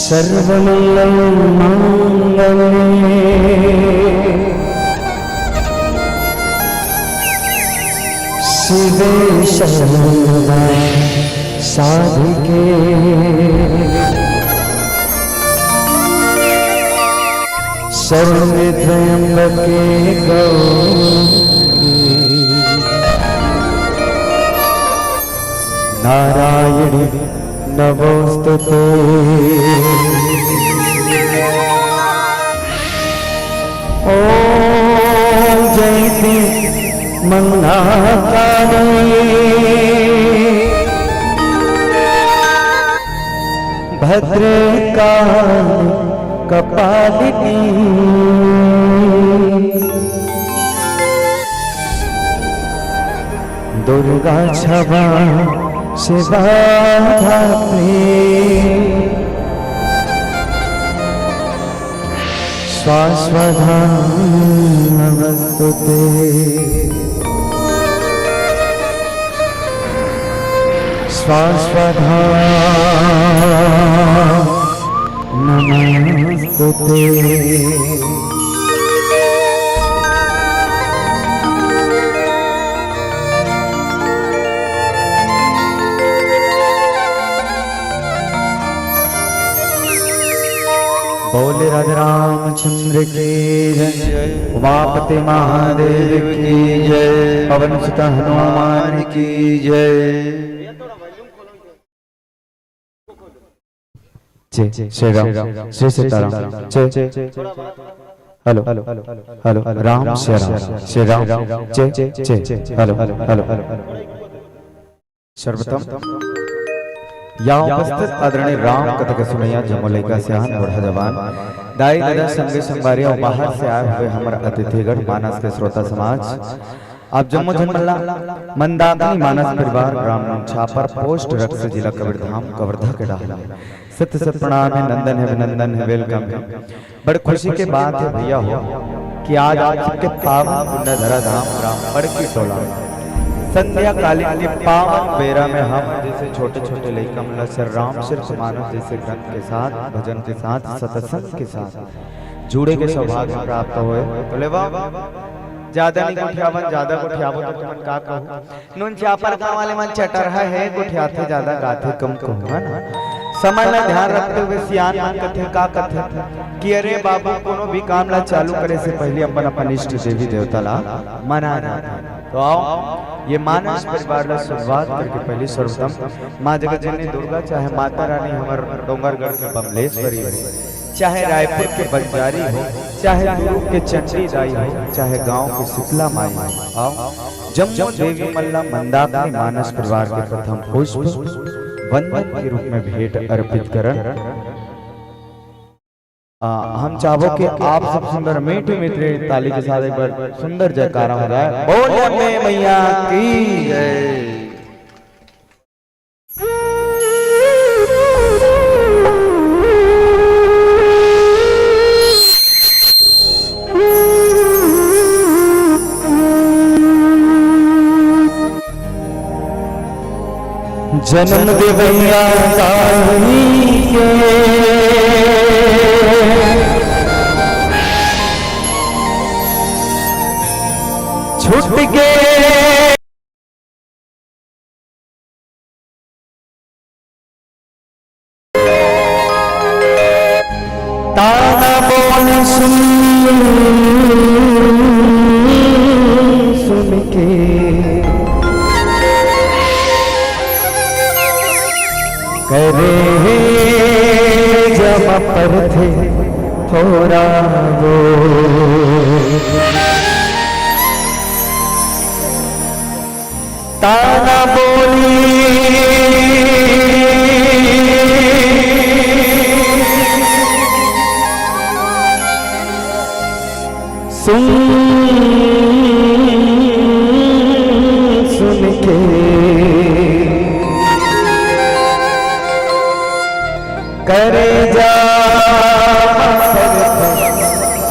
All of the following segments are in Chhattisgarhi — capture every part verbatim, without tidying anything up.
सर्वमंगल मांगल्ये शिवे सर्वदा साधिके शरण्ये त्र्यंबके गौरी नारायणी नमोस्तुते। ओम जयंती मंगलाकाली भद्रकाली कपालिनी दुर्गा क्षमा शिवा धात्री स्वास्वधा नमस्तुते। स्वास्वधा नमस्तुते। बोले राधे रामचंद्र की जय, उमापति महादेव की जय, पवन सुत हनुमान की जय। जय श्री राम, जय सीताराम, जय। हेलो, हेलो, राम श्री राम, श्री राम, जय, जय, हेलो, हेलो। सर्वप्रथम या उपस्थित आदरणीय राम कथा के सुनैया जम्मो लइका सियान बूढ़ा जवान, दाई ददा संगी संगवारी अउ बाहर से आए हुए हमर अतिथिगण, मानस के श्रोता समाज, आप जम्मो झन मन ला मंदाकिनी मानस परिवार, ग्राम नौछापर, पोस्ट रक्सी, जिला कबीरधाम, कवर्धा के डहर ले सत सत प्रणाम हे, नंदन हे, अभिनंदन हे, welcome हे। बड़ खुशी के बात हे भैया हो कि आज आप सबके पावन पुण्य धरा धाम ग्राम बड़की टोला संध्या कालीन के पावन बेरा में हम जैसे छोटे छोटे लइका मन ला श्री रामचरित मानस जैसे ग्रंथ के साथ, भजन के साथ, सत्संग के साथ जुड़े के सौभाग्य प्राप्त होए। तो लेवा, ज्यादा नहीं गोठियावन, ज्यादा गोठियाबो तो तुमन का कहू? नूनछापर गांव वाले मन चटरहा हे, गोठियाथे ज्यादा, गाथे कम कहू, है ना? समय ला ध्यान रखते हुए सियान मन कथे, का कथे कि अरे बाबू, कोनो भी काम ला चालू करे से पहले अपन, अपन इष्ट देवी देवता ला मना जाथे। तो आओ, ये मानस परिवार ला शुरुआत करके पहले सर्वप्रथम माँ जगत जननी दुर्गा, चाहे माता रानी हमर डोंगरगढ़ के बमलेश्वरी हो, चाहे रायपुर के बंजारी हो, चाहे दुर्ग के चंडी दाई हो, चाहे गांव के शीतला माई हो, आओ, जम्मो देवी मन ला मंदाकिनी मानस परिवार के प्रथम पुष्प वंदन के रूप में भेंट अर्पित करन। आ, हम चाहबो कि आप सब सुंदर मीठी मीठी ताली के साथ एक बार सुंदर जयकारा हो जाए। बोल अम्बे मैया की जय। जन्म देवैया दाई के छूट के ताना बोल सुन सुन के करे जब पर थे थोड़ा वो ताना बोली सुन सुन के करे जा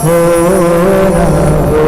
हो ना हो।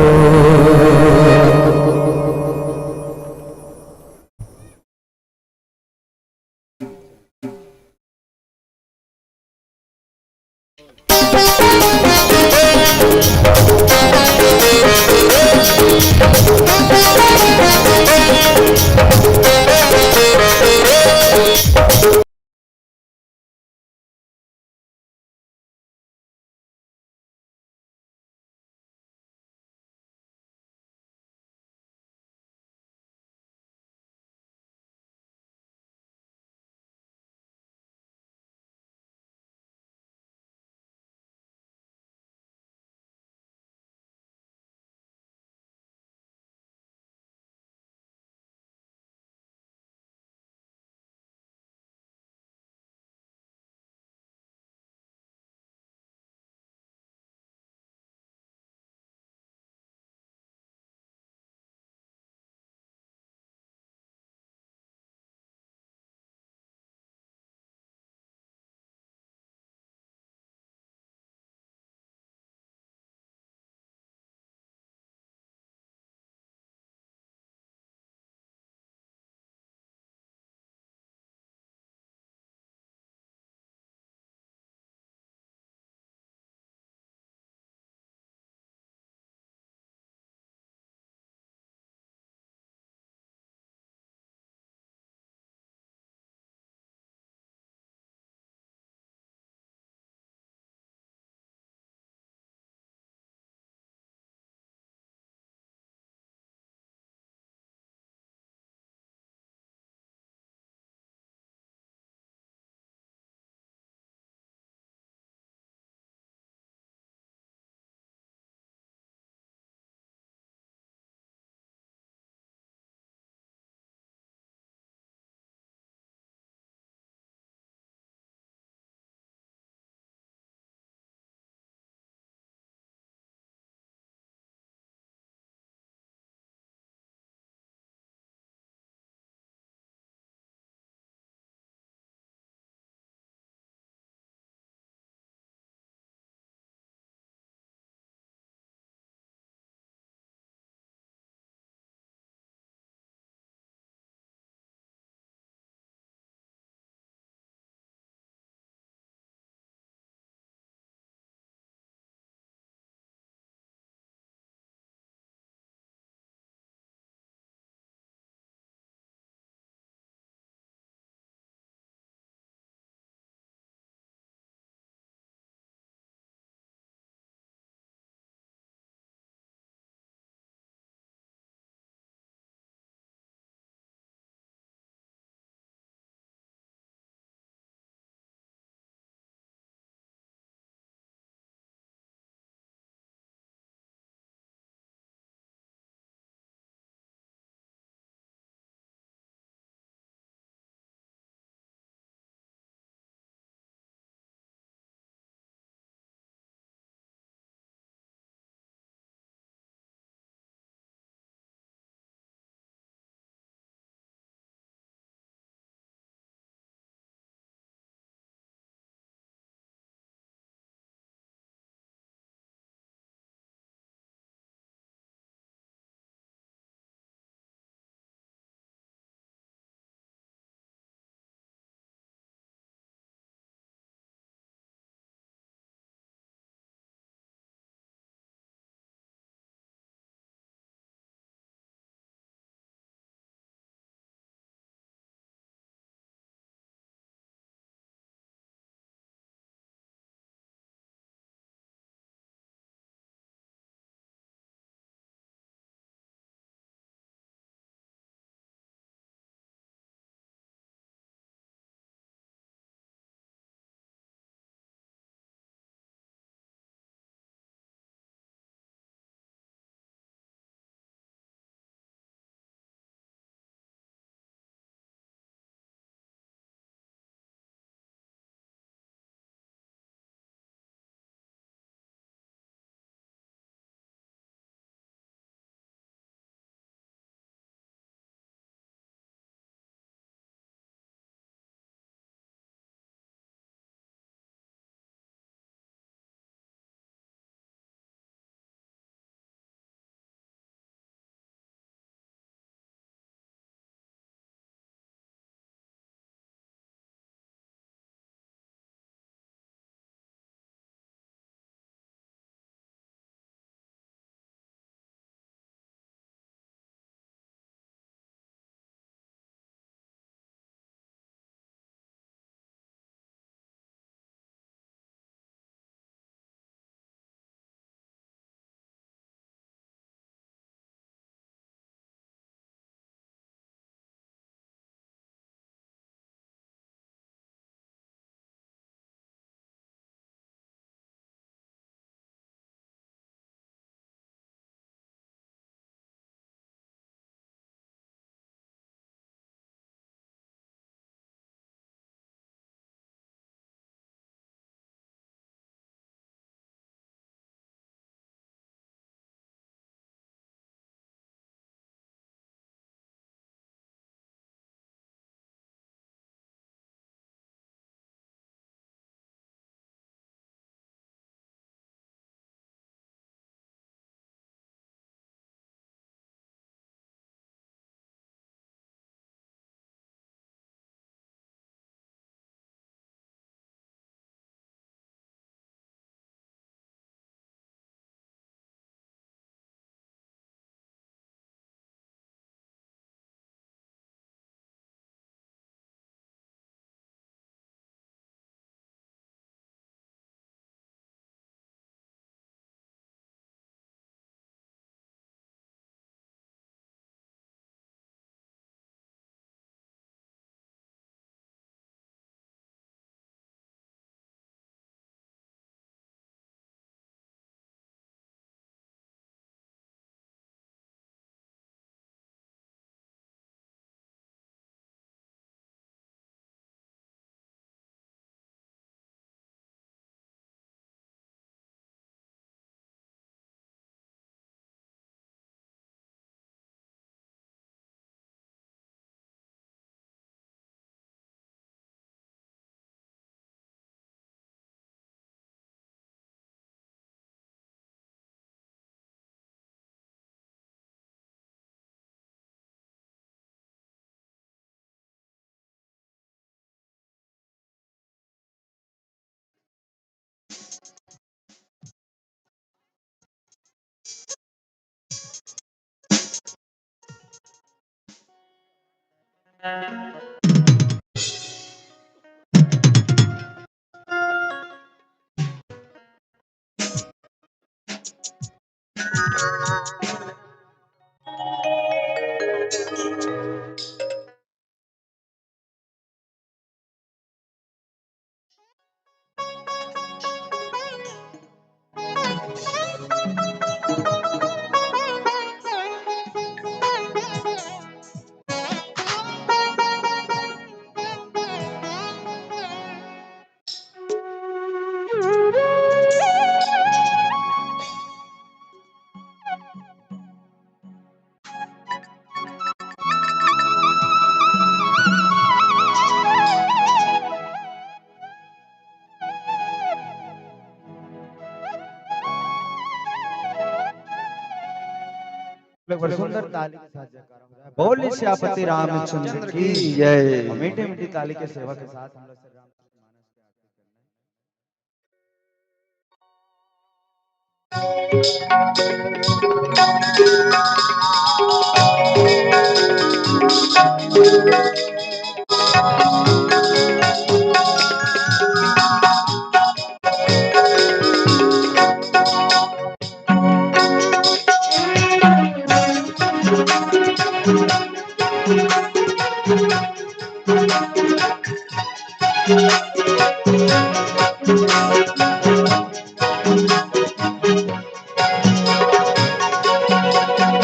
एक बार सुंदर ताली के साथ जयकारा हो जाए। बोले सियापति रामचंद्र की जय। और मीठे मीठे ताली के सेवा के साथ हम लोग श्री रामचरित मानस के आखिरी चरण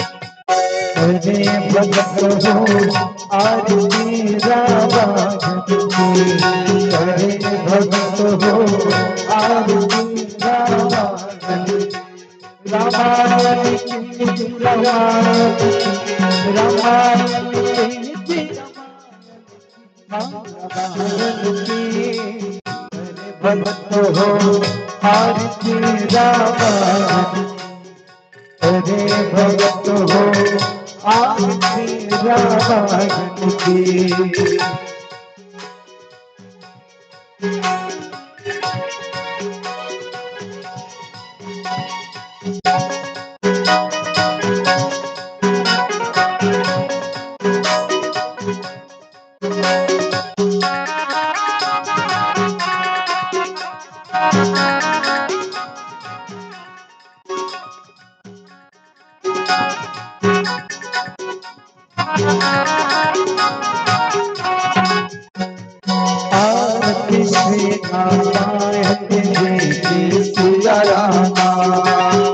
अरे भक्त हो आरती रामायण की, अरे भक्त हो आरती रामायण की, रामायण की, रामायण की, रामायण की। भक्त हो आरती रामायण, अरे भक्त हो आरती रामायण की। आरती श्री नारायण जी की सिया रामा,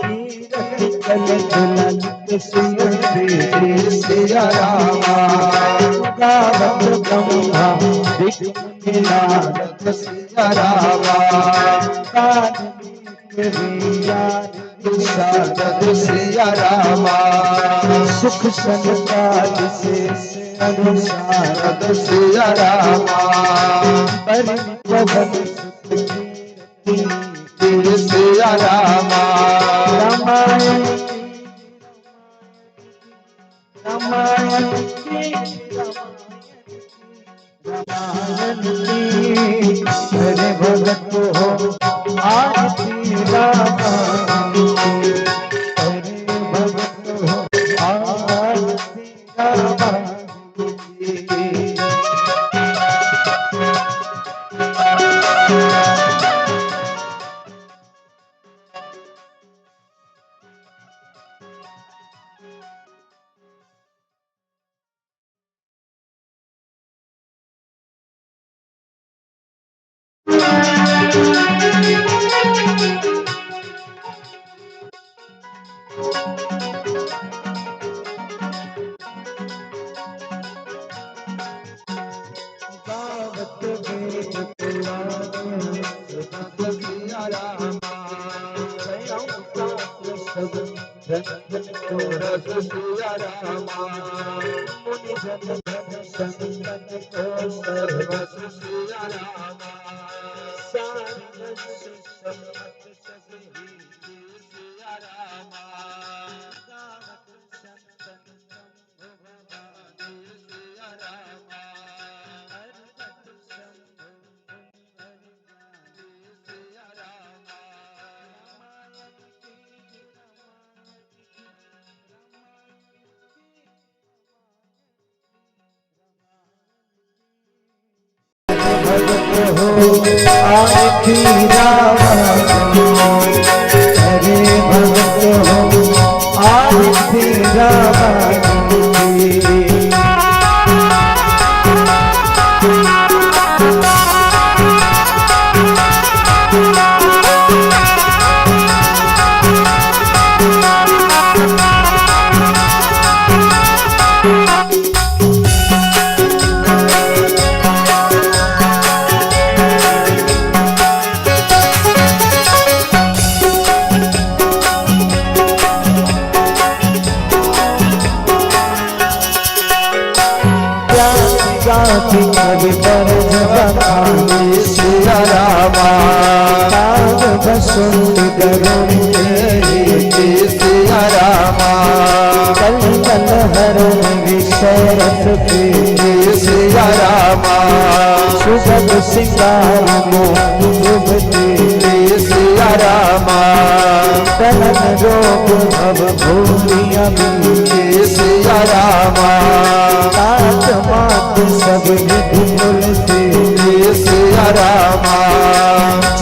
तीरथ कनक ललित सुंदर जी की सिया रामा, गावत ब्रह्मा विष्णु नारद सिया रामा, कान में तेरी याद शारद सिया रामा, सुख संसार से अनुशारद सिया रामा, बरन पवन सुत कीरति सिया रामा। रामायण की, रामायण की, रामायण की, अरे भक्त हो आरती रामायण की, अरे भक्त हो आरती रामायण की। गावत वेद पुराण सुनत सिया रामा, स्वयं शास्त्र सब ग्रंथ को रस सिया रामा, मुनि जन धन संतन को सर्वस सिया रामा, सारस संत सब ही सिया रामा, गावत संतन तेरा वादन, अरे भक्त हो, आज तेरा वादन। जाति कवि पर जब खाने सिया रामा। ताग बसंत गगन के सिया रामा। कल कल हरण विषय रस के सिया रामा। सुभग सिंगार मोह विभूति सिया रामा। दलन रोग भव भूरिया के सिया रामा। तात मात सब विधि तुलसी सिया रामा।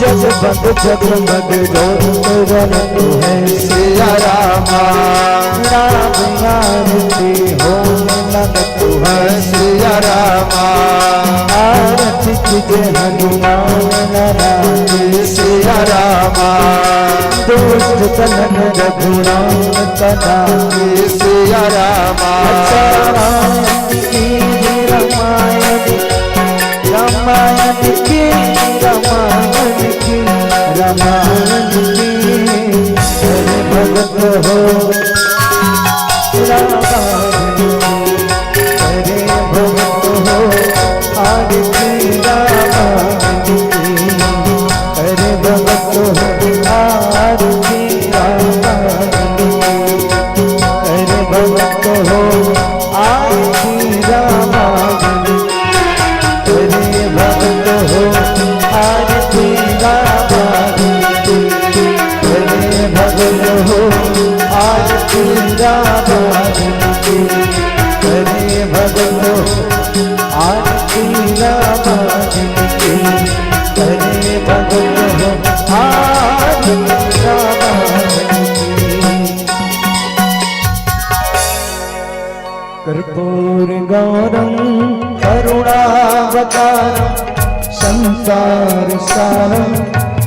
जगमग जगमग जोत रंग है सिया रामा। राम आरती होम लगत है सिया रामा। आरती कीजे हनुमान ललाट सिया रामा। दुष्ट दलन रघुनाथ कला सिया रामा। रामायण की रामायण, रामायण की, रामायण की, रामायण की। अरे भगत हो रामायण की, अरे भगत हो आरती रामायण की। अरे भगत हो आरती रामायण की। अरे भगत हो आरती रामायण की। अरे भगत हो आरती रामायण की। अरे भगत हो आरती रामायण की। अरे भगत हो आरती रामायण की। अरे भगत हो आरती रामायण की। कर्पूर गौरम करुणावतारम संसार सारम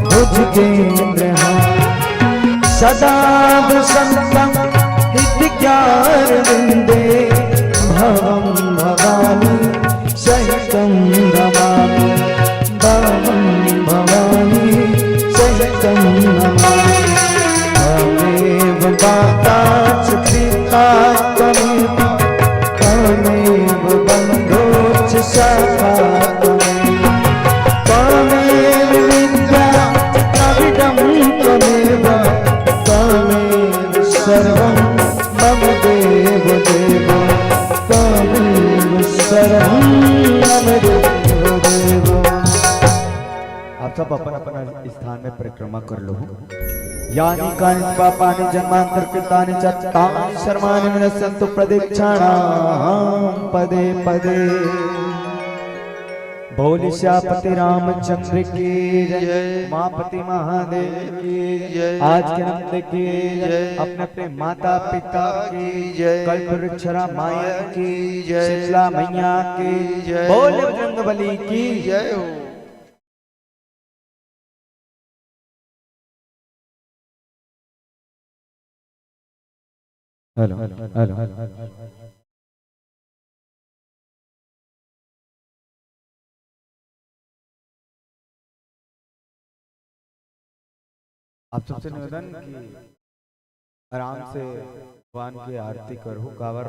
भुजगेंद्रहार। सदा वसंतम हृदयारविंदे भवम भवानी सहितं नमामि। भवं भवानी सहितं नमामि। त्वमेव माता च पिता त्वमेव, त्वमेव बन्धो च सखा त्वमेव। त्वमेव विद्या द्रविडं त्वमेव, त्वमेव सर्वं मम देव देव, त्वमेव शरणं मम देव देव। आप सब अपन अपन स्थान में परिक्रमा कर लो। यानि कानि पापानि जन्मांतर कृतानि च तानि सर्वाणि विनश्यंतु प्रदक्षिणां पदे पदे। बोल सियापति रामचंद्र की जय, जय। उमापति महादेव की जय। आज के नंद की जय। अपने अपने माता पिता की जय। कल्पवृक्ष रामायण की जय। शीतला मैया की जय। बोल बजरंग बली की जय हो। Hello, hello, hello. आप सबसे निवेदन कि आराम से भगवान की आरती करो, काबर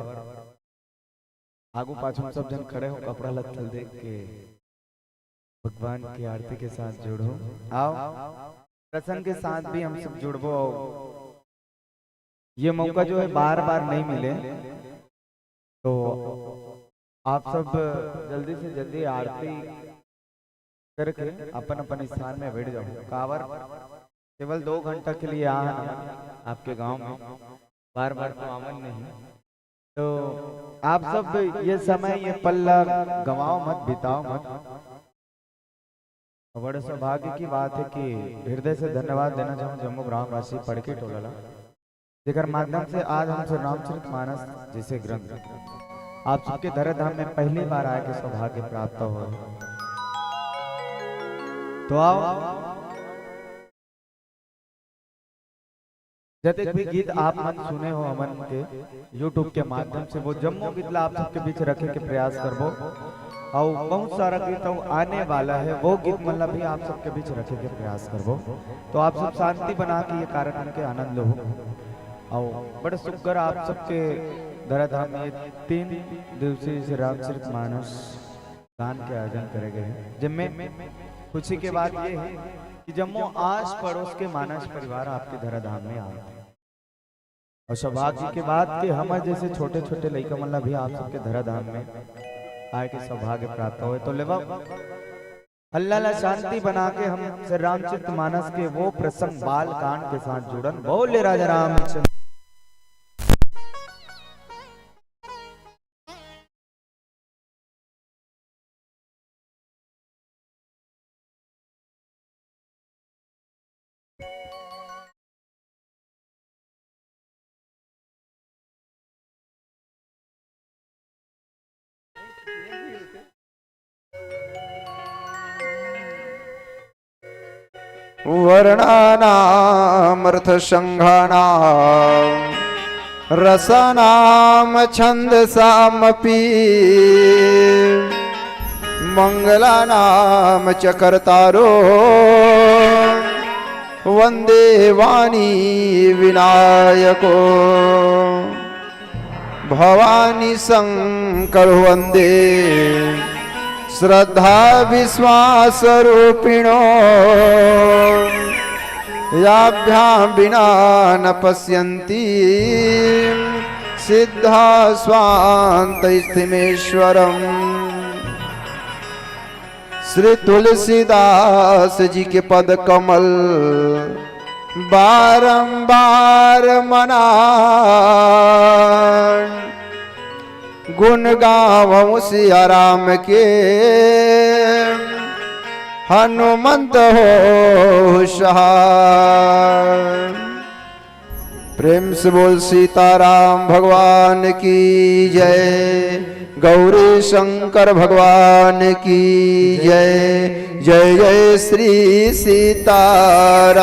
आगू पाछू में सब झन खड़े हो, कपड़ा लत्ता देख के भगवान की आरती के साथ जुड़ो। आओ, प्रसन्न के साथ भी हम सब जुड़बो। ये मौका जो है बार बार नहीं मिले, तो आप सब जल्दी से जल्दी आरती करके अपन अपन स्थान में बैठ जाओ। काबर केवल दो घंटा के लिए आए हैं आपके गांव में, बार बार तो आवन नहीं। तो आप सब ये समय, ये पल ला गंवाओ मत, बिताओ मत। बड़े सौभाग्य की बात है कि हृदय से धन्यवाद देना चाहूँ जम्मो ग्रामवासी पड़की टोला ला, जेकर माध्यम से आज हम श्री रामचरित मानस जैसे ग्रंथ आप सबके धरे धाम में पहली बार आए के सौभाग्य प्राप्त हो। तो आओ, जतेक भी गीत आप मन सुने हो हमन के YouTube के माध्यम से, वो जम्मो गीत ला आप सबके बीच रखे के प्रयास करबो। अउ बहुत सारा गीत अउ आने वाला है, वो गीत मन ला भी आप सबके बीच रखे के प्रयास करबो। तो आप सब शांति बना के ये कार्यक्रम के आनंद लो। अउ बड़े सुग्घर आप सबके धराधाम में तीन दिवसीय श्री रामचरित मानस गान के आयोजन करे गए हैं, जिनमें खुशी के बात ये है कि जम्मो आस पड़ोस के मानस परिवार आपके धराधाम में आए हैं। और सौभाग्य के बात कि हमर जैसे छोटे छोटे लइका मन ला भी आप सबके धराधाम में आए के सौभाग्य प्राप्त होए। तो लेवा हल्ला ला शांति बना के हम श्री रामचरित मानस के वो प्रसंग बाल कांड के साथ जुड़न। बोले राजा रामचंद्र। वर्णानामर्थसङ्घानां रसानां छन्दसामपि मङ्गलानां च कर्तारो वन्दे वाणीविनायको। भवानी शङ्कर वन्दे श्रद्धाविश्वासरूपिणो। याभ्यां विना न पश्यन्ति सिद्धास्वान्तस्थ्यमीश्वरम्। श्री तुलसीदास जी के पद कमल बारंबार मनान, गुण गावउँ सिया राम के हनुमंत होहु सहाय। प्रेम से बोल सीताराम भगवान की जय, गौरी शंकर भगवान की जय। जय जय श्री सीताराम।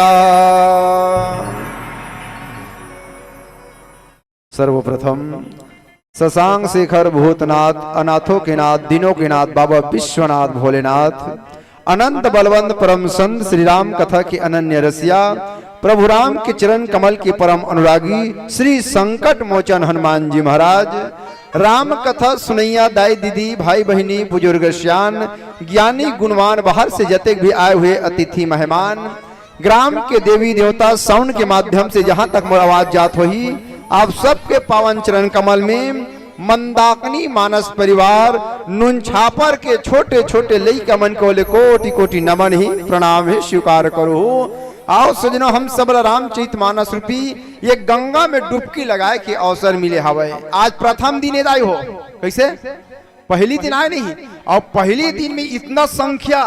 सर्वप्रथम शशांक शेखर भूतनाथ, अनाथों के नाथ, दीनों के नाथ बाबा विश्वनाथ भोलेनाथ, अनंत बलवंत परम संत श्री राम कथा के अनन्य रसिया, प्रभु राम के चरण कमल के परम अनुरागी श्री संकट मोचन हनुमान जी महाराज, राम कथा सुनैया दाई दीदी, भाई बहिनी, बुजुर्ग सियान, ज्ञानी गुणवान, बाहर से जतेक भी आए हुए अतिथि मेहमान, ग्राम के देवी देवता, साउंड के माध्यम से जहां तक मोर आवाज जात होही, आप सबके पावन चरण कमल में मंदाकिनी मानस परिवार नुनछापर के छोटे छोटे लइका मन के ओर ले कोटि कोटि नमन हे, प्रणाम हे, स्वीकार करो। आओ सजनो, हम सब ला रामचरित मानस रूपी ये गंगा में डुबकी लगाए के अवसर मिले हवय। आज प्रथम दिन ए दाई हो, कइसे? पहली दिन आए नहीं, अउ पहली दिन में इतना संख्या,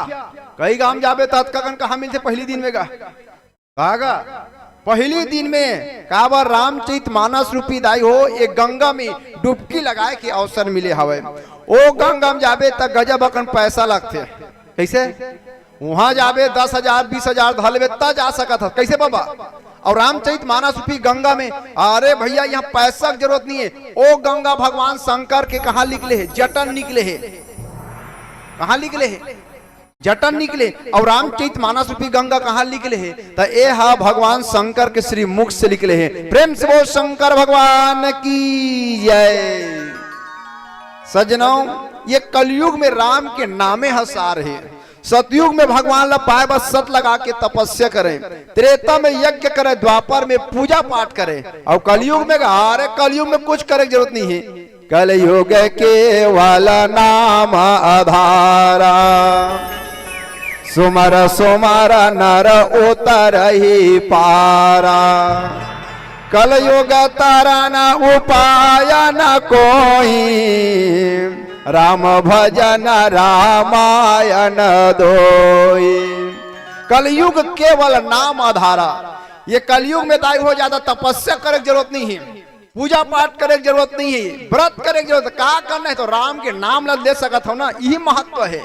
कई गांव जाबे त अतका कन कहाँ मिलथे पहली दिन में गा? का गा? पहली दिन में काबर रामचरित मानस रूपी दाई हो, ये गंगा में डुबकी लगाए के अवसर मिले हवय। ओ गंगा में जाबे त गजब अकन पैसा लगथे। कइसे? उहाँ जाबे दस हजार, बीस हजार धर लेबे, त जा सकत हस। कइसे बाबा? अउ रामचरित मानस रूपी गंगा में, अरे भइया, इहाँ पैसा के जरूरत नइ हे। ओ गंगा भगवान शंकर के कहाँ निकले हे? जटन निकले हे। कहाँ निकले हे? जटन निकले। अउ रामचरित मानस रूपी गंगा कहाँ निकले हे? त ए हा भगवान शंकर के श्री मुख से निकले हे। प्रेम से बोल शंकर भगवान की जय। सजनों, ये कलयुग में राम के नामे ह सार हे। सतयुग में भगवान ला पाए बर सत लगा के तपस्या करे, त्रेता में यज्ञ करे, द्वापर में पूजा पाठ करे, अउ कलयुग में, अरे, कलयुग में कुछ करे के जरूरत नइ हे। कलयुग केवल नाम आधारा, सुमर सुमर नर उतरहि पारा। कलयुग तरन उपाय न कोई, राम भजन रामायण दोई। कलयुग केवल नाम आधारा। ये कलयुग में दाई हो ज्यादा तपस्या करे के जरूरत नहीं है, पूजा पाठ करे के जरूरत नहीं है, व्रत करे के जरूरत, का करना है तो राम के नाम ला ले सकत हो ना, यही महत्व है।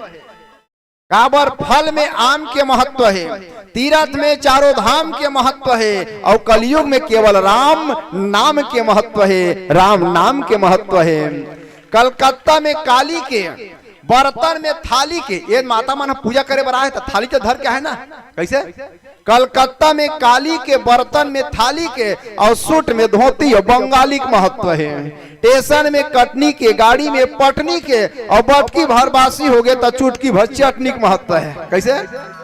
काबर फल में आम के महत्व है, तीरथ में चारों धाम के महत्व है, और कलयुग में केवल राम नाम के महत्व है, राम नाम के महत्व है। कलकत्ता में काली के बर्तन में थाली के, ये माता मन ह पूजा करे बर आए त थाली तो धर के आए ना, कैसे? कलकत्ता में काली के बर्तन में थाली के और सूट में धोती और बंगाली के महत्व है। स्टेशन में कटनी के, गाड़ी में पटनी के और बटकी भर बासी हो गए तो चुटकी भर चटनी के महत्व है। कैसे?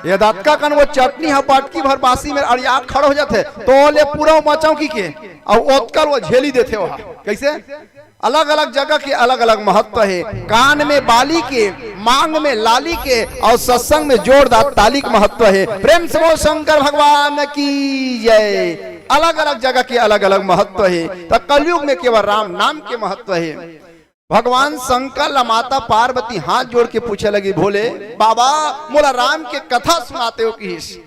ये दतका कन वो चटनी ह बटकी भर बासी में अड़िया खड़ हो जाथे तो ओले पूरा मचौकी के और ओतकल वो झेली देथे वहा। कैसे? अलग-अलग जगह के अलग-अलग महत्व हे। कान में बाली के, मांग में लाली के और सत्संग में जोरदार ताली के महत्व हे। प्रेम से बोल शंकर भगवान की जय। अलग-अलग जगह के अलग-अलग महत्व हे। त कलयुग में केवल राम नाम के महत्व हे। भगवान शंकर ला माता पार्वती हाथ जोड़ के पूछे लगी, "भोले बाबा, मोला राम के कथा सुनाते हो?" किहिस।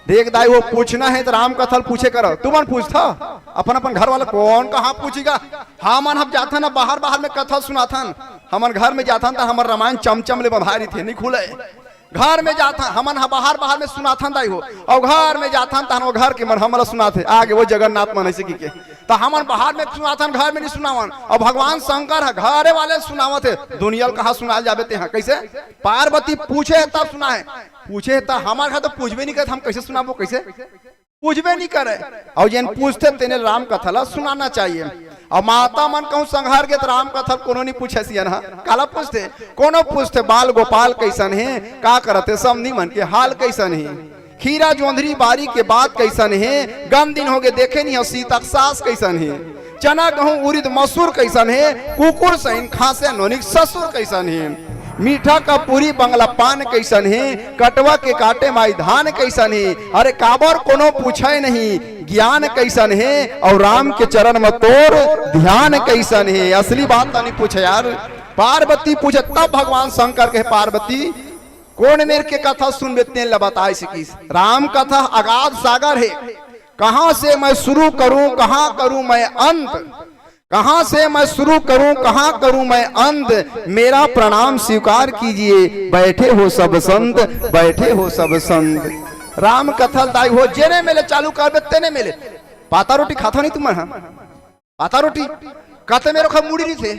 देख दाई, वो पूछना हे त राम कथा ल पूछे करो। तुमन पूछथा अपन अपन घर वाला, कौन कहाँ पूछेगा? हमन ह जाथन ना बाहर, बाहर में कथा सुनाथन। हमन घर में जाथन त हमर रामायण चमचम ले बंधाय रहिथे, नहीं खुले। घर में जाथन हमन ह बाहर, बाहर में सुनाथन दाई हो, और घर में जाथन तहन वो घर के मन हमला सुनाथे, आगे वो जगन्नाथ मन ऐसे की के। त हमन बाहर में सुनाथन, घर में नहीं सुनावन। और भगवान शंकर ह घरे वाले सुनावत हे, दुनिया ल कहाँ सुनाल जाबे ते ह? कैसे? पार्वती पूछे हे तब सुनाए, पूछे हे त हमर घर तो पूछबे नहीं करे, हम कैसे सुनाबो? कैसे? पूछबे नहीं करे। और जेन पूछथे तेने राम कथा ला सुनाना चाहिए। और माता मन कहूँ संघार के त राम कथा ल कोनो नहीं पूछे सियन ह। काला पूछथे? कोनो पूछथे बाल गोपाल कैसन हे, का करत हे, समधी मन के हाल कैसन हे, खीरा जोंधरी बारी के बात कैसन हे, गन दिन होगे देखे नहीं हो सीता के सास कैसन हे, चना गहूं उरिद मसूर कैसन हे, कुकुर सहिन खांसे नोनिक ससुर कैसन हे, मीठा का पूरी बंगला पान कैसन हे, कटवा के काटे माई धान कैसन हे। अरे काबर कोनो पूछे नहीं, ज्ञान कैसन हे और राम के चरण में तोर ध्यान कैसन हे। असली बात तो नहीं पूछे यार। पार्वती पूछे तब भगवान शंकर कहे, "पार्वती, कोन मेर के कथा सुनबे तेन ल बताय सकिस।" राम कथा अगाध सागर हे, कहाँ से मैं शुरू करूं, कहाँ करूं मैं अंत, कहाँ से मैं शुरू करूं, कहाँ करूं मैं अंत, मेरा प्रणाम स्वीकार कीजिए, बैठे हो सब संत, बैठे हो सब संत। राम कथा दाई हो जेने मेले चालू करबे तेने मेले। पाता रोटी खाता नहीं तुमन, हाँ? पाता रोटी कते मेरे खा मुड़ी नहीं थे,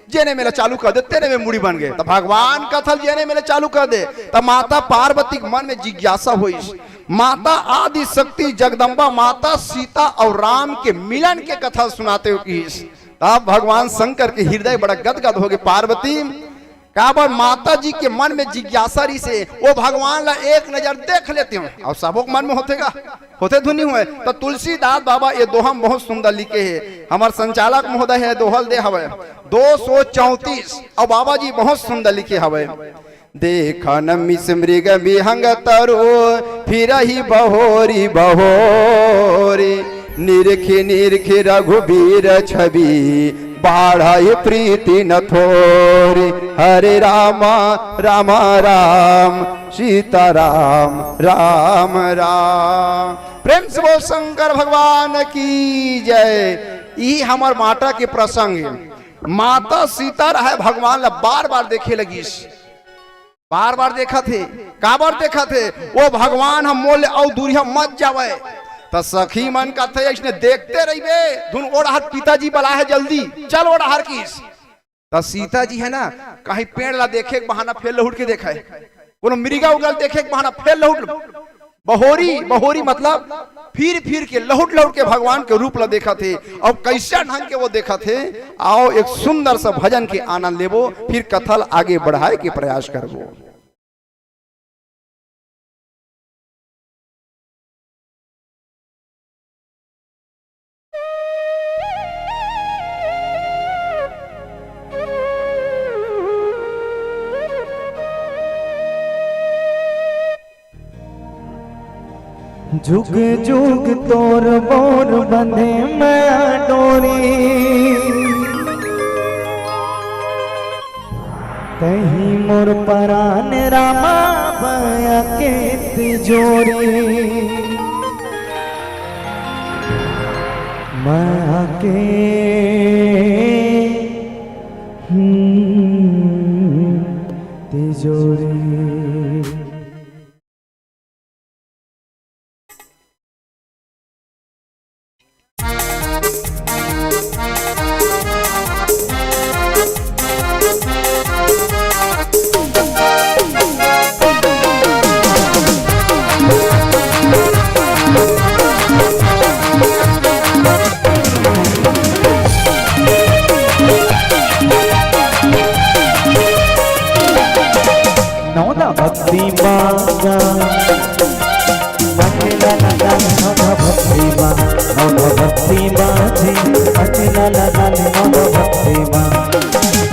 जेने मेला चालू कर दे तेने में मुड़ी बन गए। तो भगवान कथा ल जेने मेला चालू कर दे, तो माता पार्वती के मन में जिज्ञासा होइस। माता आदि शक्ति जगदम्बा माता सीता और राम के मिलन के कथा सुनाते हो किहिस। तब भगवान शंकर के हृदय बड़ा गदगद हो गए। पार्वती, काबर माता जी के मन में जिज्ञासा रहिसे, वो भगवान ला एक नजर देख लेते हो। और सबो के मन में होथे गा, होथे धुन नहीं होय। तो तुलसीदास बाबा ये दोहा बहुत सुंदर लिखे हे, हमर संचालक महोदय हे दोहा ल दे हवे, दो सौ चौंतीस, और बाबा जी बहुत सुंदर लिखे हवे। देखन मिस मृग विहंग तरु, फिरहि बहोरी बहोरी, निरखि निरखि रघुबीर छवि, बाढ़हि प्रीति न थोरी। हरे राम, राम राम, सीता राम, राम राम। प्रेम से बोल शंकर भगवान की जय। ई हमर माता के प्रसंग हे। माता सीता रहे भगवान ला बार बार देखे लगिस, बार बार देखत हे। काबर देखत हे? वो भगवान हम मोल अउ दूरिहा मत जावे। त सखी मन कथे, "अइसने देखते रहिबे, धुन ओ डहर पिताजी बला हे, जल्दी चल ओ डहर किस।" त सीता जी हे ना, कहीं पेड़ ला देखे के बहाना फेर लहुट के देखा हे, कोनो मृगा उगल देखे के बहाना फेर लहुट, बहोरी, बहोरी मतलब फिर फिर के लहुट लहुट के भगवान के रूप ला देखत हे। और कैसा ढंग के वो देखत हे, आओ एक सुंदर सा भजन के आनंद लेबो, फिर कथा ला आगे बढ़ाए के प्रयास करबो। जुग जुग तोर बोर बंधे मया डोरी। कहीं मोर परान रामा बया के तिजोरी, मया के, हम्म, तिजोरी। नौना भक्ति मांगा, मन ला लगा ले नौना भक्ति मां, नौना भक्ति मां जी, मन ला लगा ले नौना भक्ति मां।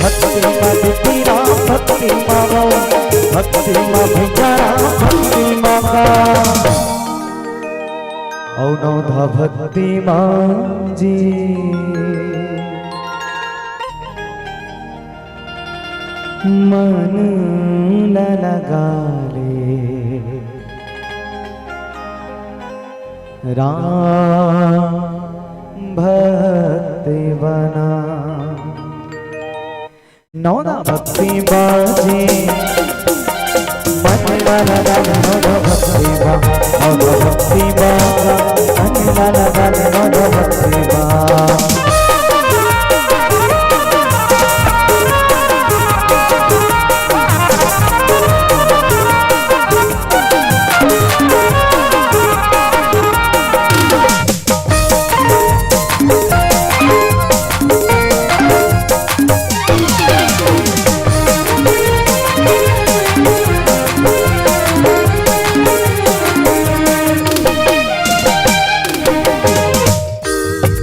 भक्ति मां दीदी राम भक्ति मां गो, भक्ति मां भिखारा भक्ति मांगा। औ नौधा भक्ति मां जी, मन ला लगा ले राम भक्ति बना। नौना भक्ति बाजे, मन ला लगा ले नौना भक्ति बा, नौना भक्ति बा, मन ला लगा ले नौना भक्ति बा।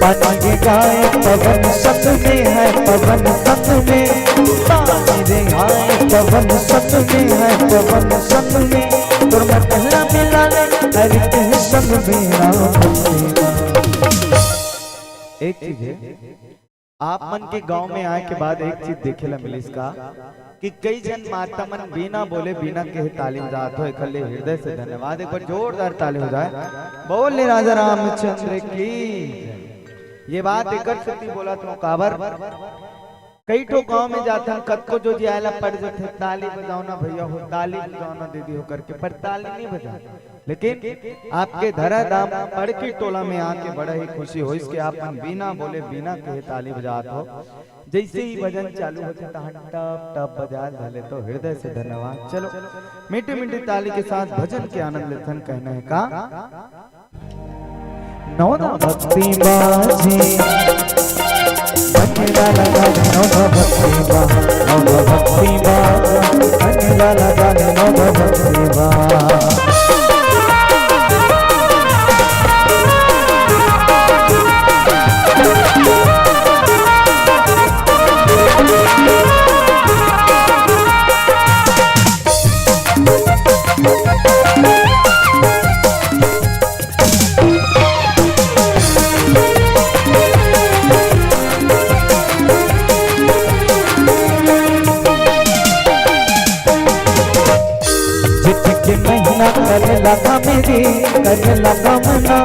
पानी रे गाय पवन संग में है, पवन संग में। पानी रे गाय पवन संग में है, पवन संग में। तोर मैं पहला मिला ले, हरि के संग में राम भक्ति मां। एक चीज है, आप मन के गांव में आए के बाद एक चीज देखे ला मिलिस का, कि कई झन माता मन बिना बोले, बिना कहे ताली बजात हो। एकर ले हृदय से धन्यवाद, एक बार जोरदार ताली हो जाए। बोल ले राजा रामचंद्र की। ये बात एकर सेती बोलत हो, काबर कई ठो गांव में जाथन, कतको जो जियाला पड़ जथे, "ताली बजाओ ना भैया हो, ताली बजाओ ना दीदी हो," करके, पर ताली नहीं बजा। लेकिन आपके धरा धाम पड़की टोला में आके बड़ा ही खुशी होइस कि आप मन बिना बोले, बिना कहे ताली बजात हो। जैसे ही भजन चालू होथे, तहन टप टप बजाए धले, तो हृदय से धन्यवाद। चलो, मीठी मीठी ताली के साथ भजन के आनंद लेथन, कहना है का? नौना भक्ति बाजे, मन ला लगा ले नौना भक्ति बा, नौना भक्ति बा, मन ला लगा ले नौना भक्ति बा। जेठ के महीना करे लगा मेरी, करे लगा मना।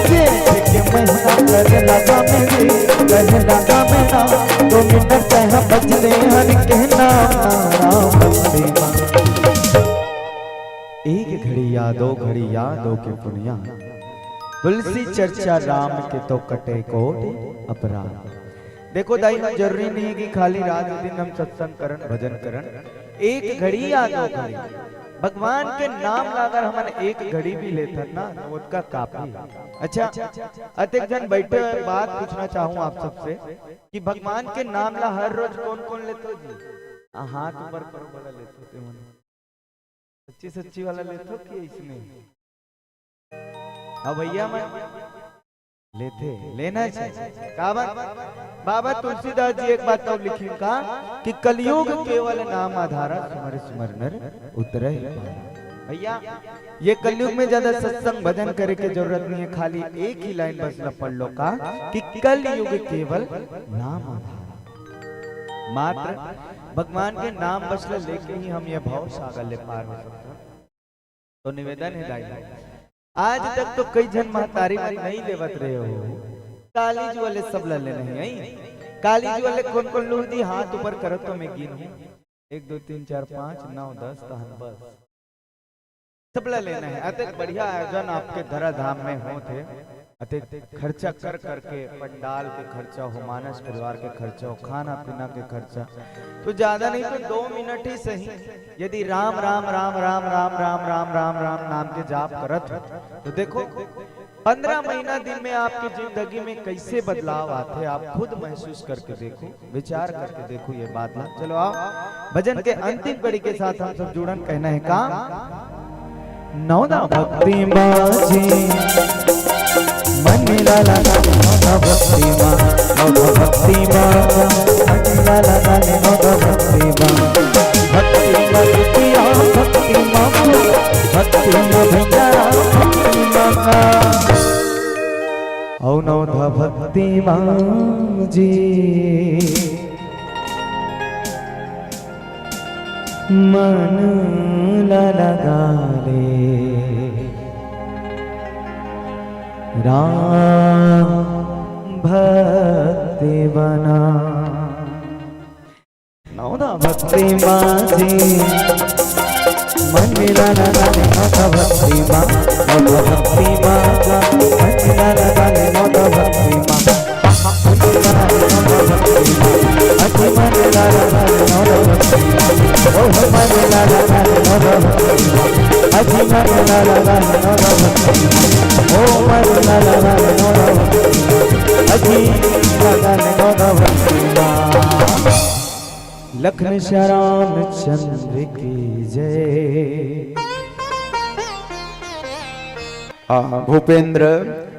जेठ के महीना करे लगा मेरी, करे लगा मना। दो मिनट कहा बजले हरि के नाम ना, राम भक्ति मां। एक घड़ी या दो घड़ी याद हो के पुनिया, तुलसी चर्चा राम के तो कटे कोटि अपराध। देखो दाई, जरूरी नहीं है कि खाली रात दिन हम सत्संग करन, भजन करन, एक घड़ी या दो घड़ी भगवान के नाम ला अगर हमन एक घड़ी भी लेथन ना, तो ओतका काफी है। अच्छा, अतेक झन बैठे हो, बात पूछना चाहूँ आप सबसे कि भगवान के नाम ला हर रोज कौन कौन लेथो जी? आ, हाथ ऊपर करो, बड़ा लेथो ते मन। सच्ची सच्ची वाला लेथो कि इसने? अब भैया मन लेथे, लेना चाहिए। काबर? बाबा तुलसीदास जी एक बात और लिखिन का कि कलयुग केवल नाम आधारा, सुमर सुमर नर उतरहि पारा। भैया, ये कलयुग में ज्यादा सत्संग भजन करे के जरूरत नहीं है, खाली एक ही लाइन बस ला पढ़ लो का कि कलयुग केवल नाम आधारा। मात्र भगवान के नाम बस ल लेके ही हम ये भाव सागर ले पार हो सकथन। तो निवेदन हे दाई, आज तक तो कई झन महतारी मन नहीं लेवत रहे हो, काली जुआ ले सब ल लेना हे। काली जुआ ले कोन कोन लूह दी, हाथ ऊपर करत तो मैं गिनहूं, एक, दो, तीन, चार, पाँच, नौ, दस, तहन बस। सबला लेना हे। अतेक बढ़िया आयोजन आपके धरा धाम में होत हे, अतेक खर्चा कर करके, पंडाल के खर्चा हो, मानस परिवार के खर्चा हो, खाना पीना के खर्चा, तो ज्यादा नहीं तो दो मिनट ही सही, यदि राम राम राम राम राम राम राम राम राम नाम के जाप करत हो, तो देखो, पंद्रह महीना दिन में आपकी जिंदगी में कैसे बदलाव आते, आप खुद महसूस करके देखो, विचार करके देखो ये बात ला। चलो आओ, भजन के अंतिम कड़ी के साथ हम सब जुड़न, कहना हे का? नवदा भक्ति बाजे, मन ला लगा ले नवदा भक्ति मा, नवदा भक्ति मा, मन ला लगा ले नवदा भक्ति मा। भक्ति मा बिटिया, भक्ति मा, भक्ति मा भैया, भक्ति मा का। औ नवधा भक्ति मा जी, मन ला लगा ले राम भक्ति बना। नवधा भक्ति मा जी, मन ला लगा ले नवधा भक्ति मा, नवधा भक्ति मा, मन ला लगा ले नवधा भक्ति मा। अजी मन ला लगा ले नवधा भक्ति मा, ओह मन ला लगा ले नवधा भक्ति मा, अजी मन ला लगा ले नवधा भक्ति मा, ओ मन ला लगा ले नवधा भक्ति मा, अजी लगा ले नवधा भक्ति मा। लखन श्याम चंद्र की जय। हाँ, भूपेंद्र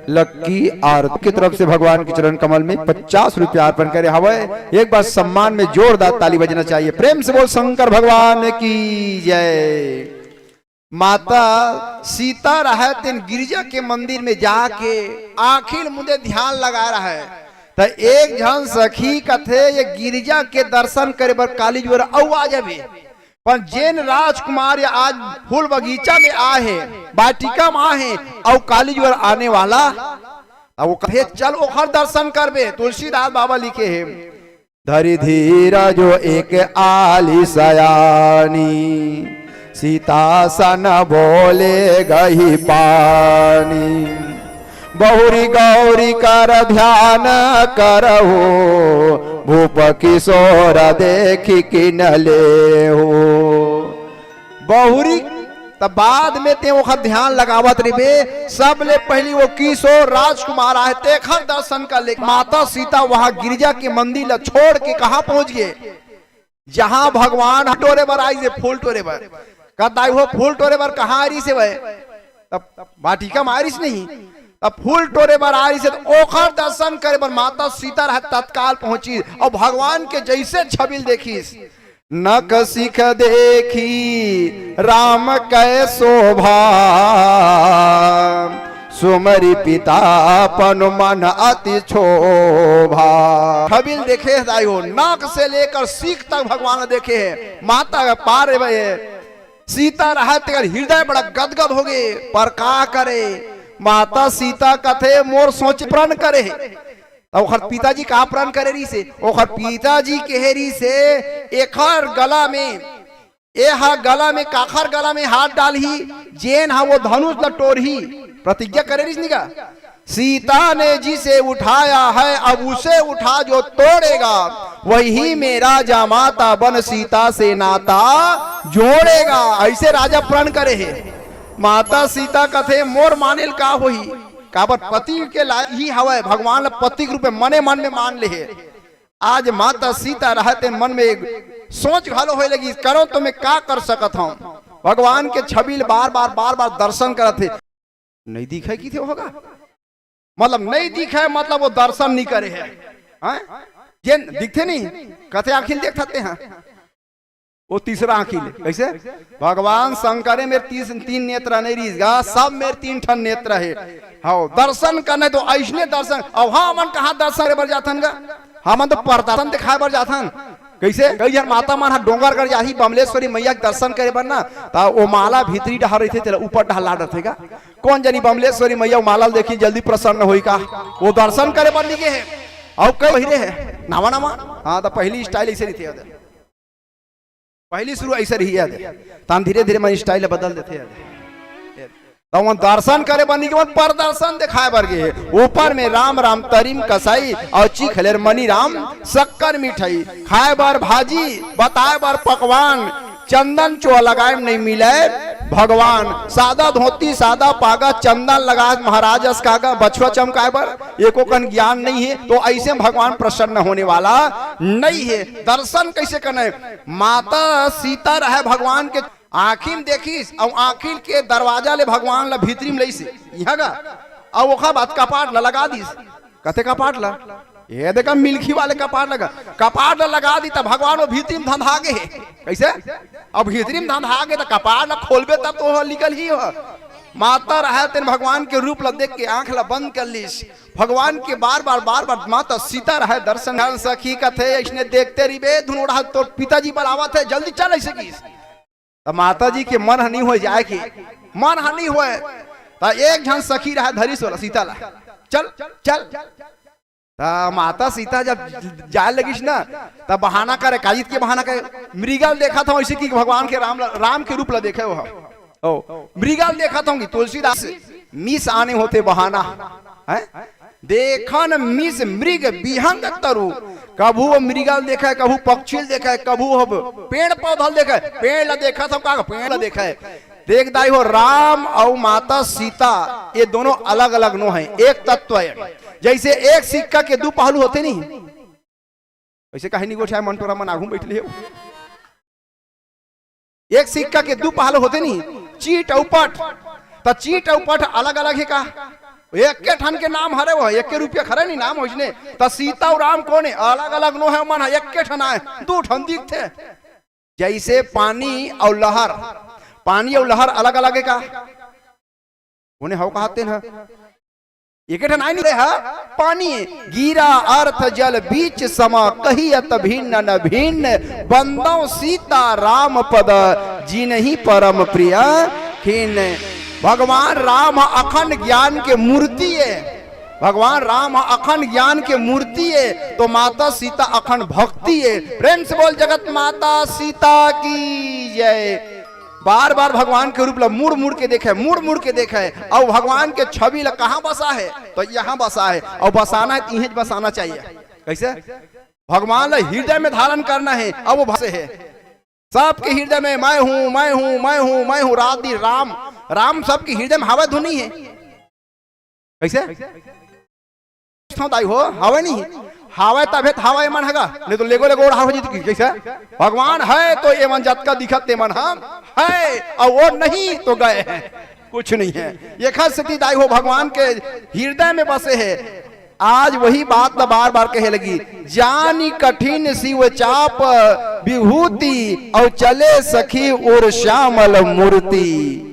लक्की आरती की तरफ से भगवान के चरण कमल में पचास रुपया अर्पण करे हवय। एक बार सम्मान में जोरदार ताली बजना चाहिए। प्रेम से बोल शंकर भगवान की जय। माता सीता रहय तेन गिरजा के मंदिर में जाके आँखी ल मुंदे ध्यान लगा रहय, त एक झन सखी कथे, ये गिरजा के दर्शन करे बर काली जुवर अउ आ जाबे, पर जेन राजकुमार ये आज फूल बगीचा में आए हे, बाटिका में आए हे, अउ काली जुवर आने वाला, त वो कहे, चल ओखर दर्शन करबे। तुलसीदास बाबा लिखे हे, धरि धीरजो एक आली सयानी, सीता सन बोले गही पानी। बहुरी गौरी कर ध्यान करहु, भूप किशोर देखि किन लेहु। बहुरी त बाद में ते ओखर ध्यान लगावत रहिबे। सबले पहिली वो किशोर राजकुमार आए, तेखर दर्शन कर ले। माता सीता वहां गिरजा के मंदिर ला छोड़ के कहां पहुंच गे? जहां भगवान टोरे बर आइस हे, फूल टोरे बर। कहत दाई हो, फूल टोरे बर कहां आ रहिस हे? तब बाटिका में आ रहिस नहीं, तब फूल टोरे बर आ रहिस हे, त ओखर दर्शन करे बर माता सीता रह तत्काल पहुंचिस अउ भगवान के जइसे छबिल देखिस, नख सिख देखि राम कै शोभा, सुमरि पिता पन मन अति क्षोभा। छबिल देखे हे दाई हो, नाक से लेकर सीख तक भगवान देखे हे। माता के पार रे भई, सीता रहत तेकर हृदय बड़ा गदगद हो गे, पर का करे, माता सीता कथे मोर सोच प्रण करे हे। त ओखर पिताजी का प्रण करे रहिस हे? ओखर पिताजी कहे रहिस हे, एखर गला में, ए हा गला में, काखर गला में हाथ डालही, जेन हा वो धनुष ल टोरही। प्रतिज्ञा करे रहिस नी का? सीता ने जिसे उठाया है, अब उसे उठा जो तोड़ेगा, वही में राजा माता बन सीता से नाता जोड़ेगा। अइसे राजा प्रण करे हे। माता सीता कथे, मोर माने ल का होही? काबर पति के ला ही हवय, भगवान ल पति के रूप में मने मन में मान ले हे। आज माता सीता रहते मन में एक सोच घलो होए लगी, करो तो मैं का कर सकत हूँ? भगवान के छबिल बार बार, बार बार दर्शन करत हे, नहीं दिखे की थे होगा, मतलब नहीं दिखे, मतलब वो दर्शन नहीं करे हे, हैं? जेन दिखथे नहीं, कथे आँखी ल देखत हे, वो तीसरा आँखी ले। कैसे? भगवान शंकर हे, मेर तीस, तीन नेत्र नहीं रहिस गा, सब मेर तीन ठन नेत्र हे। हव, दर्शन करना हे तो अइसने दर्शन। अउ हमन कहाँ दर्शन करे बर जाथन गा? हमन तो परदर्शन दिखाए बर जाथन। कइसे? कई झन माता मन ह डोंगरगढ़ जाही बमलेश्वरी मइया के दर्शन करे बर ना, त ओ माला भीतरी डहर रहिथे, तेला ऊपर डहर लात रथे का। कोन जनी बमलेश्वरी मइया ओ माला ल देखही, जल्दी प्रसन्न होही का, ओ दर्शन करे बर नइ गे हे। अउ कई बहिरे हे, नवा नवा। हाँ, त पहिली style अइसे रहिथे। पहिली शुरू अइसे रहिथे, तहान धीरे-धीरे मन style बदल देथे। त ओमन दर्शन करे बर नइ गे, ओमन प्रदर्शन देखाय बर गे। ऊपर में राम राम तरिम कसाई, अउ चीख लेर मनी राम शक्कर मिठाई। खाय बर भाजी, बताय बर पकवान, चंदन चोहा लगाय म नइ मिलय भगवान। सादा धोती, सादा पागा, चंदन लगाय महाराज अस कागा, बछवा चमकाय बर एको कन ज्ञान नइ हे, त अइसे भगवान प्रसन्न होने वाला नइ हे। दर्शन कइसे करना हे? माता सीता रहय भगवान के आँखी म देखिस, अउ आँखी के दरवाजा ले भगवान ल भीतरी म लइस, इहाँ गा, अउ ओखर बाद कपाट ल लगा दिस। कथे कपाट ल, ये देखा मिलखी वाले कपाट लगा, कपाट ल लगा दी त भगवान ओ भीतरी म धंधा गे हे। कइसे? अब भीतरी म धंधा गे त कपाट ल खोलबे तब तो ओह निकलही हो। माता रहय तेन भगवान के रूप ल देख के आँख ल बंद कर लिस। भगवान के बार-बार, बार-बार माता सीता रहय दर्शन। सखी कथे, "अइसने देखते रहिबे, धुन ओढ़ा तोर पिताजी बलावत हे, जल्दी चल," अइसे किस। त माता जी के मन ह नइ होय जाय के, मन ह नइ होय। त एक झन सखी रहय धरिस ओला सीता ल, "चल, चल।" त माता सीता जब जाय लगिस ना, त बहाना करे, काजित के बहाना करे, "मृगल देखत हंव," अइसे कि भगवान के राम ल, राम के रूप ल देखे ओह। ओ, "मृगल देखत हंव," कि तुलसीदास, "मीस आने होथे बहाना," हैं? "देखन मीस मृग बिहंग तरु," कभू ओ मृगल देखय, कभू पक्षी ल देखय, कभू ओ पेड़ पौधा ल देखय, पेड़ ल देखत हंव का, पेड़ ल देखय। देख दाई हो, राम अउ माता सीता ये दोनों अलग-अलग नो हे, एक तत्व हे। जइसे एक सिक्का के दू पहलू होथे नहीं, वइसे कहीं नहीं गोठिया मन टोरा मन आघू म बइठे हे। एक सिक्का के दू पहलू होथे नहीं, चीट अउ पट। त चीट अउ पट अलग-अलग हे का? एके ठन के नाम हरे, वो एके रुपया खरे नहीं नाम होइसने। त सीता अउ राम कोन हे? अलग-अलग नो हे, मन ह एके ठन आय, दू ठन दिखथे। जइसे पानी अउ लहर, पानी अउ लहर अलग-अलग हे का? ओने हव कहत तेन ह, एके ठन आय नहीं ह, पानी। "गिरा अर्थ जल बीच समा, कही अत भिन्न न भिन्न, बंदव सीता राम पद, जिनहि परम प्रिय खिन्न।" भगवान राम ह अखंड ज्ञान के मूर्ति हे। भगवान राम ह अखंड ज्ञान के मूर्ति हे, त माता सीता अखंड भक्ति हे। प्रेम से बोल, जगत माता सीता की जय। बार-बार भगवान के रूप ल मुड़-मुड़ के देखय, मुड़-मुड़ के देखय, अउ भगवान के छवि ल कहाँ बसा हे? त यहाँ बसा हे, अउ बसाना हे त इहें बसाना चाहिए। कइसे? भगवान ल हृदय में धारण करना हे, अउ वो बसे हे। सबके हृदय में मैं हूं, मैं हूं, मैं हूं, मैं हूं, रात दिन राम, राम सबके हृदय में हवय धुन नहीं हे। कइसे? पूछथंव दाई हो, हवय नहीं? हवय तभे त हवय मन ह गा, नहीं त लेगो लेगो ओढ़ा हो जही। कइसे? भगवान हे त ये मन जतका दिखत ते मन ह हे, अउ वो नहीं त गय हे, कुछ नहीं हे। एखर सेती दाई हो भगवान के हृदय में बसे हे। आज वही बात ल बार-बार कहे लगिस, "जानि कठिन शिव चाप विभूति, अउ चले सखी उर श्यामल मूर्ति।"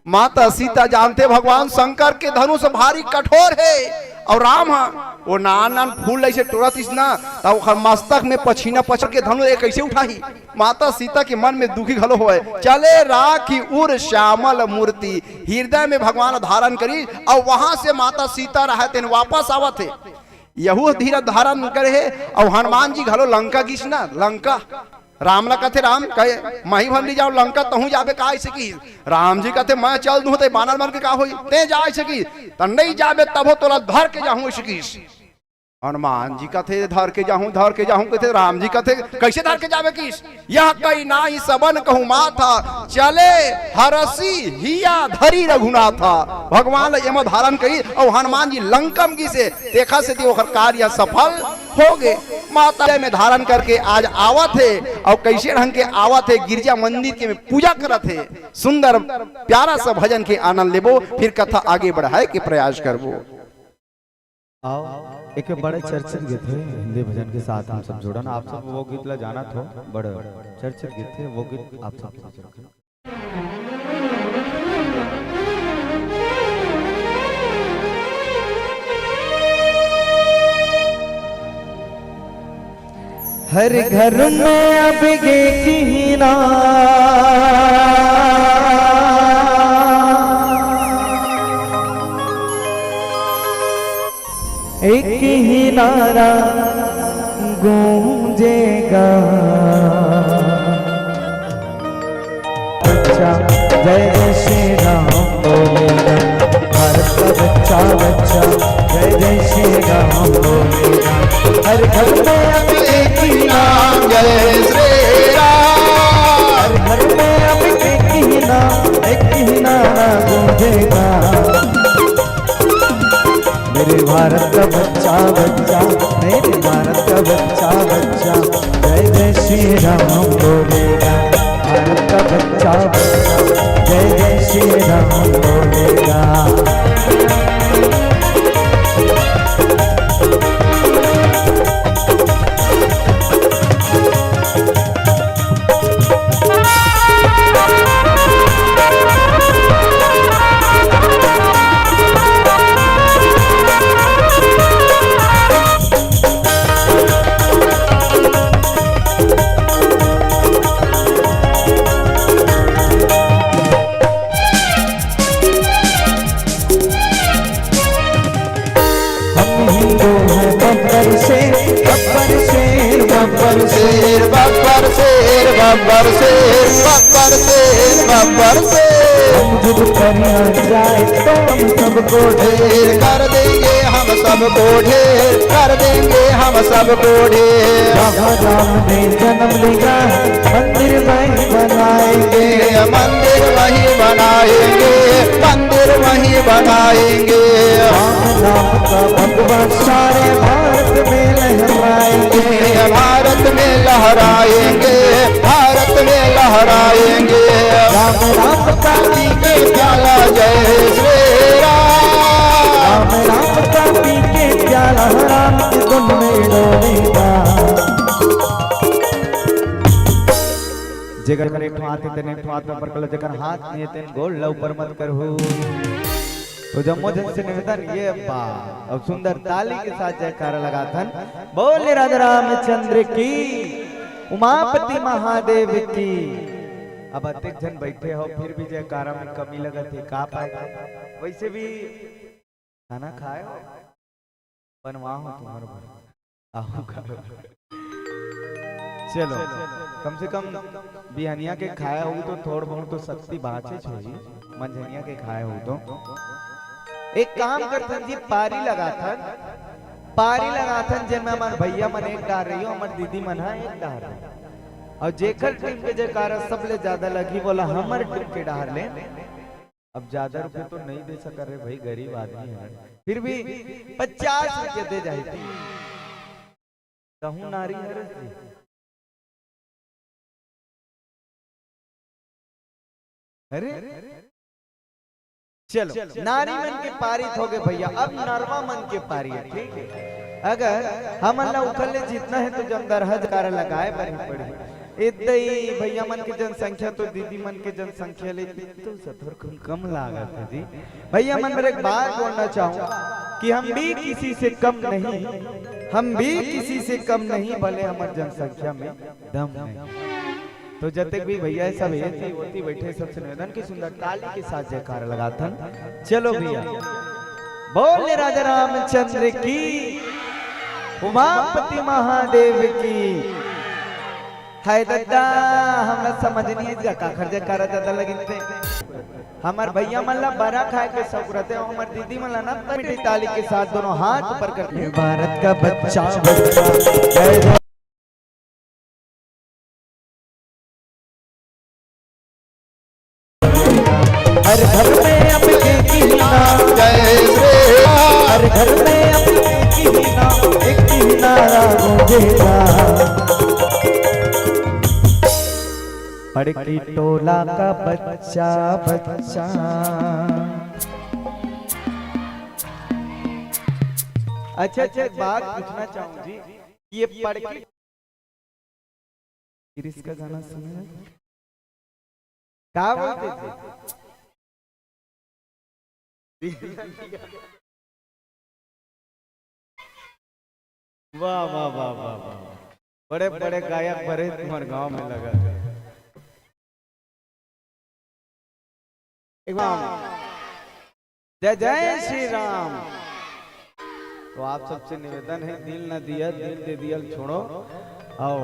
माता सीता जानथे भगवान शंकर के धनुष भारी कठोर हे, अउ राम ह ओ नान नान फूल ल अइसे टोरत रहिस ना, त ओखर मस्तक में पछीना पछर के धनुष ए कइसे उठाही? माता सीता के मन में दुखी घलो होय। "चले राखी उर श्यामल मूर्ति," हृदय में भगवान धारण करिस, अउ वहां से माता सीता रहय तेन वापस आवत हे। यहू धीरज धारण करे हे, अउ हनुमान जी घलो लंका गिस ना, लंका। राम ला कथे, "राम कहे, मही भर नइ जांव लंका, तहूं जाबे का?" अइसे किस। राम जी कथे, "मैं चल दूं, ते बानर मन के का होही? तें जा," अइसे किस। "त नइ जाबे, तभो तोला धर के जाहूं," अइसे किस। हनुमान जी कथे, "धर के जाहूं, धर के जाहूं," कथे। राम जी कथे, "कइसे धर के जाबे?" किस। "यह कही नाहि सबन कहूं माथा, चले हरषि हिया धरि रघुनाथा।" भगवान ल एमा धारण करिस अउ हनुमान जी लंका म गिसे, तेखर सेती ओखर कार्य सफल होगे। माता में धारण करके आज आवत हे अउ कइसे ढंग के आवत हे, गिरजा मंदिर के में पूजा करत हे। सुंदर प्यारा सा भजन के आनंद लेबो, फिर कथा आगे बढ़ाए के प्रयास करबो। आओ, एक बड़े चर्चित गीत हे, हिंदी भजन के साथ हम सब जुड़न। आप सब वो गीत ला जानत हो, बड़े चर्चित गीत हे, वो गीत आप सब हर घर में अब एक ही नारा, एक ही नारा गूंजेगा। बच्चा जय जय श्री राम बोलेगा, भारत का बच्चा, बच्चा जय जय श्री राम बोलेगा। हर घर में अब एक ही नाम, जय श्री राम। हर घर में अब एक ही नाम, एक ही नारा गूंजेगा। मेरे भारत का बच्चा, बच्चा, मेरे भारत का बच्चा, बच्चा जय जय श्री राम बोलेगा। भारत का बच्चा, बच्चा जय जय श्री राम बोलेगा। हम हिंदू हैं बब्बर शेर, बब्बर शेर, बब्बर शेर, बब्बर शेर, बब्बर शेर, बब्बर शेर, बब्बर शेर। हम जब परियां जाए तो हम सबको ढेर कर देंगे, हम सबको ढेर कर देंगे, हम सबको ढेर। जहाँ राम ने जन्म लिया, मंदिर वहीं बनाएंगे, मंदिर वहीं बनाएंगे, मंदिर वहीं बनाएंगे। राम नाम का भगवा सारे भारत में लहराएंगे, भारत में लहराएंगे, भारत में लहराएंगे। राम राम का पी के प्याला, जय श्री राम। राम राम का पी के प्याला, राम की धुन में डोलेगा। जेकर एक ठो हाथ हे, तेने एक ठो हाथ ऊपर कर लो, जेकर हाथ नहीं हे, तेन गोड़ ला ऊपर मत करहू। तो जम्मो झन से निवेदन, ये बा, अब सुंदर ताली के साथ जयकारा लगाथन। बोले राजा रामचंद्र की, उमापति महादेव की। अब अतेक झन बैठे हो, फिर भी जयकारा में कमी लगत हे, का पाए? वैसे भी खाना खाए हो, बनवा हो तुम्हारे बर। आहू का। चलो, कम से कम बिहनिया के खाए हो तो थोड़ बहुत तो शक्ति बाँचे होही, मंझनिया के खाए हो तो। एक काम करथन जी, पारी लगाथन, पारी लगाथन, जेन में हमर भैया मन एक डार रही हो, हमर दीदी मन ह एक डार रही, और जेकर टीम के जयकारा सबले ज्यादा लगी, बोला हमर टीम के डार ले। अब ज्यादा रुपये तो नहीं दे सका रे भाई, गरीब आदमी है, फिर भी पचास रुपये दे जाए। कहूँ नारी हरस जी। अरे चलो, नारी मन के पारित हो गए भैया, अब नरवा मन के पारी है, ठीक है। अगर हमन ला उखल ले जीतना है तो जमदरहा जयकारा लगाए बर ही पड़ही। इतना ही भैया मन के जनसंख्या तो दीदी मन के जनसंख्या ले तो सथर कम, कम लागत है जी। भैया मन, मेरे एक बात बोलना चाहूँ कि हम भी किसी से कम नहीं, हम भी किसी से कम नहीं, भले हमर जनसंख्या में दम नहीं। तो जतेक भी भैया सब हे जी, ओती बैठे सबसे निवेदन की सुंदर ताली के साथ जयकारा लगाथन। चलो भैया, बोले राजा रामचंद्र की, उमापति महादेव की। हाय दद्दा, हमला समझ नहीं आइस गा, काखर जयकारा ज्यादा लगिन ते। हमर भैया मन ला बरा खाए के शौक रहते, अउ हमर दीदी मन ला ना मीठी ताली के साथ दोनों हाथ ऊपर करके। भारत का बच्चा, बच्चा, जय जय। हर घर में अब एक ही नाम, जय श्री राम। हर घर में अब एक ही नाम, एक ही नारा गूंजेगा। पड़की टोला का बच्चा, बच्चा। अच्छा, अच्छा, एक बात पूछना चाहूँ जी, ये पड़की, क्रिस का गाना सुने हैं? का बोलते थे? वाह, वाह, वाह, वाह, वाह। बड़े बड़े गायक बरे तुम्हार गांव में लगा। एक बार जय जय श्री राम। तो आप सबसे निवेदन है, दिल ना दिया, दिल दे दिया, छोड़ो। आओ,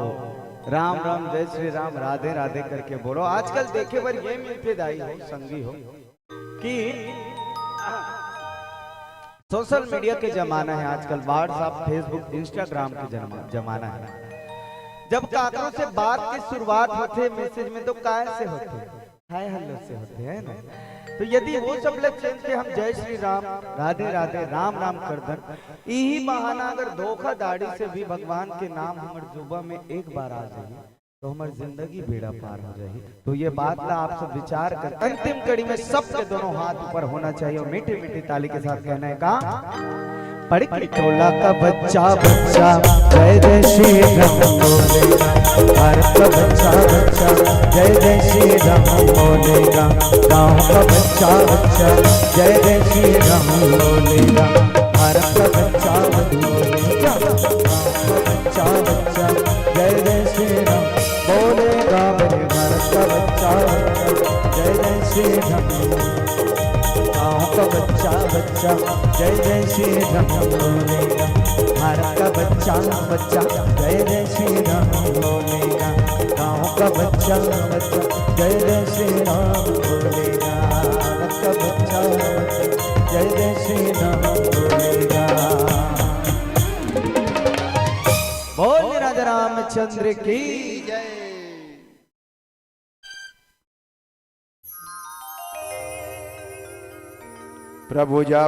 राम राम, जय श्री राम, राधे राधे करके बोलो। आजकल देखे बर ये मिलते दाई हो, संगी हो, कि सोशल मीडिया के जमाना है आजकल, WhatsApp, Facebook, Instagram के जमा-, जमाना है। जब काकरो से बात की शुरुआत होते मैसेज में, तो काय से होते? हाय हेलो से होते हैं ना। तो यदि वो सब लक्षण के हम जय श्री राम, राधे राधे, राम राम कर दन, यही बहाना अगर धोखाधड़ी से भी भगवान के नाम हमर जुबा में एक बार आ जाए, तो हमर जिंदगी बेड़ा पार हो जाए। तो ये बात ला आप सब विचार कर, अंतिम कड़ी में सबके दोनों हाथ ऊपर होना चाहिए और मीठी मीठी ताली के साथ कहना है का, पढ़ के टोला का बच्चा बच्चा, जय जय श्री राम बोलेगा। भारत का बच्चा बच्चा, जय जय श्री राम बोलेगा। गांव का बच्चा बच्चा, जय जय श्री राम बोलेगा। भारत का बच्चा बच्चा बोलेगा। गांव का बच्चा बच्चा, जय जय श्री राम बोलेगा। मेरे भारत का बच्चा बच्चा, जय जय श्री राम। गांव का बच्चा बच्चा, जय जय श्री राम बोलेगा। भारत का बच्चा बच्चा, जय जय श्री राम बोलेगा। गांव का बच्चा बच्चा, जय जय श्री राम बोलेगा। भारत का बच्चा बच्चा, जय जय श्री राम बोलेगा। बोल राजा रामचंद्र की जय। प्रभु जब जा